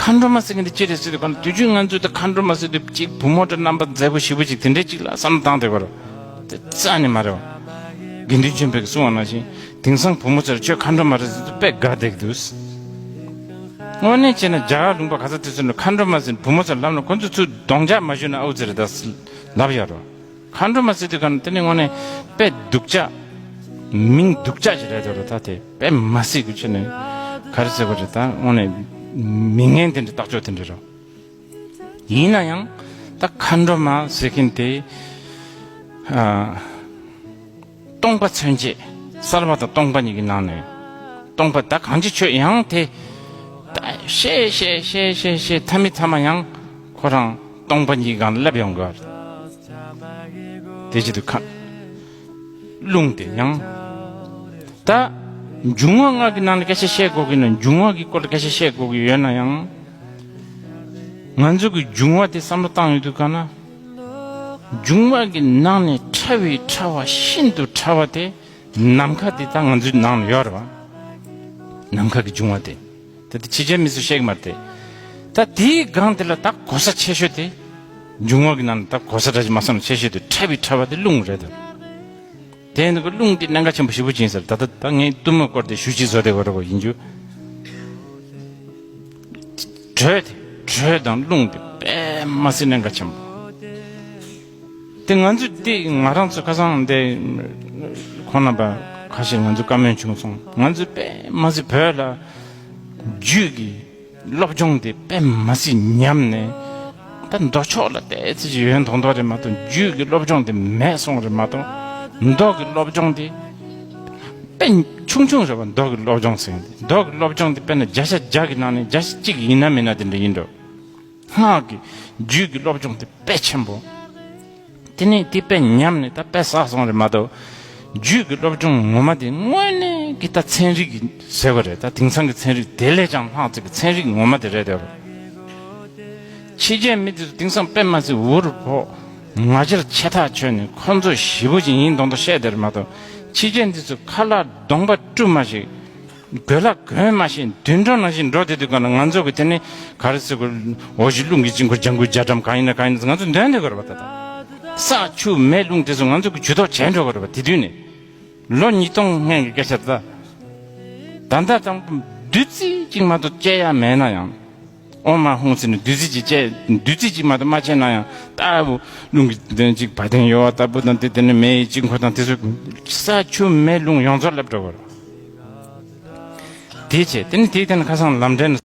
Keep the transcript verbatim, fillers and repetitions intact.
མཁའ་འགྲོ་མ་ཟེར་མཁན་དེ་ཅི་རེད་ཟེར་དུས་གང་དུས་རྒྱུན་ང་ཚོས་ད་མཁའ་འགྲོ་མ་ཟེར་དུས་གཅིག་བུ་མོ་འདྲ་རྣམ་པ་མཛེས་པོ་ཞེ་པོ་ཅིག་དེ་འདྲས་ཅིག་ལ་བསམ་བློ་བཏང་བསྡད་པ་རེད། དེ་རྩ་ནས་མ་རེད་བ། དགེ་འདུན་ཆོས་འཕེལ་གྱིས་གསུངས་པ་ནང་བཞིན་དེང་སང་བུ་མོ་ཚོར་ཁྱོད་མཁའ་འགྲོ་མ་རེད་ཟེར་དུས་དཔེ་དགའ་བསྡད་ཀྱི་འདུག། དངོས་གནས་བྱས་ན་རྒྱ་གར་ལུང་པ་ག་ས་དེ་ཚོ་ནས་མཁའ་འགྲོ་མ་ཟེར་བུ་མོ་ཚོར་ལབ་ན་ཁོ་ཚོ་ཚུར་གདོང་ལྕག་མ་གཞུས་ན་ཨའུ་ཙི་རེད་ད་ལབ་ཡོད་རེད། མཁའ་འགྲོ་མ་ཟེར་དུས་གང་དེ་ནི་དངོས་གནས་དཔེ་སྡུག་ཅག་མིང་སྡུག་ཅག་ཅིག་རེད་འདུག་ར། ད་དེ་དཔེ་མ་སྲིད་ཀྱི་ཆེ་ནས་ག་རེ་ཟེར་དགོས་རེད། ད་དངོས་གནས་མི་ངན་དེ་འདྲ་རྟགས་ཅོ་དེ་འདྲ་རེད། ཡིན་ན་ཡང་ད་མཁའ་འགྲོ་མ་ཟེར་མཁན་དེ་ཨ། སྟོང་པ་མཚོན་བྱེད། གསལ་བ་དང་སྟོང་པ་གཉིས་ཀྱི་ནང་ནས་སྟོང་པ་ད་གང་ཅི་ཆོས་ཡང་དེ་ད་བཤད་བཤད་བཤད་བཤད་བཤད་མཐའ་མའི་མཐའ་མ་ཡང་ཁོ་རང་སྟོང་པ་གཉིས་སྒང་སླེབས་ཡོང་གི་རེད། དེ་བྱེད་དུས་ཁ་རླུང་དེ་ཡང་ད་འབྱུང་བ་ལྔ་གི་ནང་ནས་སྐད་ཆ་བཤད་དགོས་ཀྱི་ན་འབྱུང་བ་གི་སྐོར་ལ་སྐད་ཆ་བཤད་དགོས་ཀྱི་ཡོད་ན་ཡང་། ང་ཚོ་གི་འབྱུང་བ་དེ་བསམ་བློ་བཏང་ཡོང་དུས་ག་ན། འབྱུང་བ་གི་ནང་ནས་ཕྲ་བའི་ཕྲ་བ་ཤིན་ཏུ་ཕྲ་བ་དེ་ནམ་མཁའ་དེ་ད་ང་ཚོའི་ནང་ལ་ཡོད་རེད་བ། ནམ་མཁའ་གི་འབྱུང་བ་དེ། ད་དེ་ཕྱི་རྒྱལ་མི་ཚོས་བཤད་གི་མ་རེད་དེ། ད་དེའི་སྒང་དེ་ལ་ད་གོ་ས་ཆེ་ཤོས་དེ། འབྱུང་བ་གི་ནང་ལ་ད་གོ་ས་འདྲ་ཞིག་མ་བསམ་ན་ཆེ་ཤོས་དེ་ཕྲ་བའི་ཕྲ་བ་དེ་རླུང་རེད་དོ། དེ་ནི་གི་རླུང་དེ་གནད་འགག་ཆེན་པོ་ཞེ་པོ་ཅིག་ཡིན་ཟེར། ད་ལྟ་ད་ངས་གཏུམ་མོའི་སྐོར་དེ་ཞུ་ཅིག་བཟོ་བསྡད་ཡོད་རེད་གོ་ཡིན་རྒྱུ། དྲོད་དེ་དྲོད་དང་རླུང་དེ་དཔེ་མ་སྲིད་གནད་འགག་ཆེན་པོ། དེ་ང་ཚོས་དེ་ང་རང་ཚོ་ཁ་སང་དེ་ཁོང་རྣམ་པ་ཁ་ཤས་ང་ཚོ་བཀའ་མོལ་བྱུང་སོང་། ང་ཚོས་དཔེ་མ་སྲིད་བོད་ལ་རྒྱུད་ཀྱི་སློབ་སྦྱོང་དེ་དཔེ་མ་སྲིད་ཉམས་ནས། ད་མདོ་ཕྱོགས་ལ་ཏོག་ཙམ་ཅིག་ཡོན་མདོག་མདོག་རེད་མ་གཏོགས་རྒྱུད་ཀྱི་སློབ་སྦྱོང་དེ་མེད་སོང་རེད་མ་གཏོགས། མདོ་གི་སློབ་སྦྱོང་དེ་དཔེ་ཆུང་ཆུང་རེད་བ། མདོ་གི་སློབ་སྦྱོང་ཟེར་མཁན་དེ། མདོ་གི་སློབ་སྦྱོང་དེ་དཔེར་ན་བརྒྱ་ཆ་བརྒྱ་གི་ནང་ནས་བརྒྱ་ཆ་གཅིག་ཡིན་ན་མིན་ན་དེ་འདྲ་ཡིན་འགྲོ། སྔགས་ཀྱི་རྒྱུད་ཀྱི་སློབ་སྦྱོང་དེ་དཔེ་ཆེན་པོ། དེ་ནས་དེ་དཔེ་ཉམས་ནས་ད་དཔེ་བསགས་སོང་རེད་མ་གཏོགས། རྒྱུད་ཀྱི་སློབ་སྦྱོང་ངོ་མ་དེ་དངོས་གནས་ཀྱི་ད་ཚན་རིག་གི་ཟེར་བ་རེད། ད་དེང་སང་གི་ཚན་རིག་དེ་ལས་ཀྱང་ལྷག་ཅིག་གི་ཚན་རིག་ངོ་མ་དེ་རེད་དེ། ཕྱི་རྒྱལ་མི་དེ་ཚོ་དེང་སང་དཔེ་མ་སྲིད་འུར་ཕོག་ང་རྒྱལ་ཆེ་ཐག་ཆོད་ནས་ཁོ་ཚོ་ཞེ་པོ་ཅིག་ཡིན་མདོག་མདོག་བཤད་དེ་རེད་མ་གཏོགས། ཕྱི་རྒྱལ་འདི་ཚོ་ཁ་ལག་གདོང་པ་བཀྲུ་མ་ཞིག་གོས་ལ་གོན་མ་ཤེས་དུད་འགྲོ་ནང་བཞིན་འགྲོ་བསྡད་དུས་གང་ལ་ང་ཚོ་གི་དེ་ནི་ག་རེ་ཟེར་དགོས། འོ་ཞིག་རླུང་གི་དཀྱིལ་འཁོར་ལྗང་གུ་རྒྱ་གྲམ་གང་ཡིན་ན་གང་ཡིན་ན་ང་ཚོ་འདོན་བསྡད་དགོས་རེད་པ། ད་ད་ས་ཆུ་མེ་རླུང་དེ་ཚོ་ང་ཚོ་གི་ཇུས་གཏོགས་བྱས་འགྲོ་དགོས་རེད་པ། དེ་དུས་ནས་ལོ་ཉིས་སྟོང་སྔོན་གྱི་སྐད་ཆ་ད། ད་ལྟ་དང་བདུད་རྩི་གཅིག་མ་གཏོགས་སྐྱེ་ཡ་མེད་ན་ཡང་། ཨོ་མ་ཧུང་ཟེར་ནས་བདུད་རྩི་གཅིག་སྐྱེ། བདུད་རྩི་གཅིག་མ་གཏོགས་མ་སྐྱེས་ན་ཡང་ལྟ་བུ་རླུང་གི་གདོན་གཅིག་བ་དན་ཡོད་པ་ལྟ་བུ་དང་དེ་དེ་ནས་མེ་ཡི་དཀྱིལ་འཁོར་དང་དེ་ཚོ་ས་ཆུ་མེ་རླུང་ཡོངས་རྫོགས་སླེབས་འགྲོ་དགོས་རེད། དེ་བྱས་དེ་ནི་དེའི་སྟེང་ན་ཁ་སང་ལམ་འབྲས་ནི།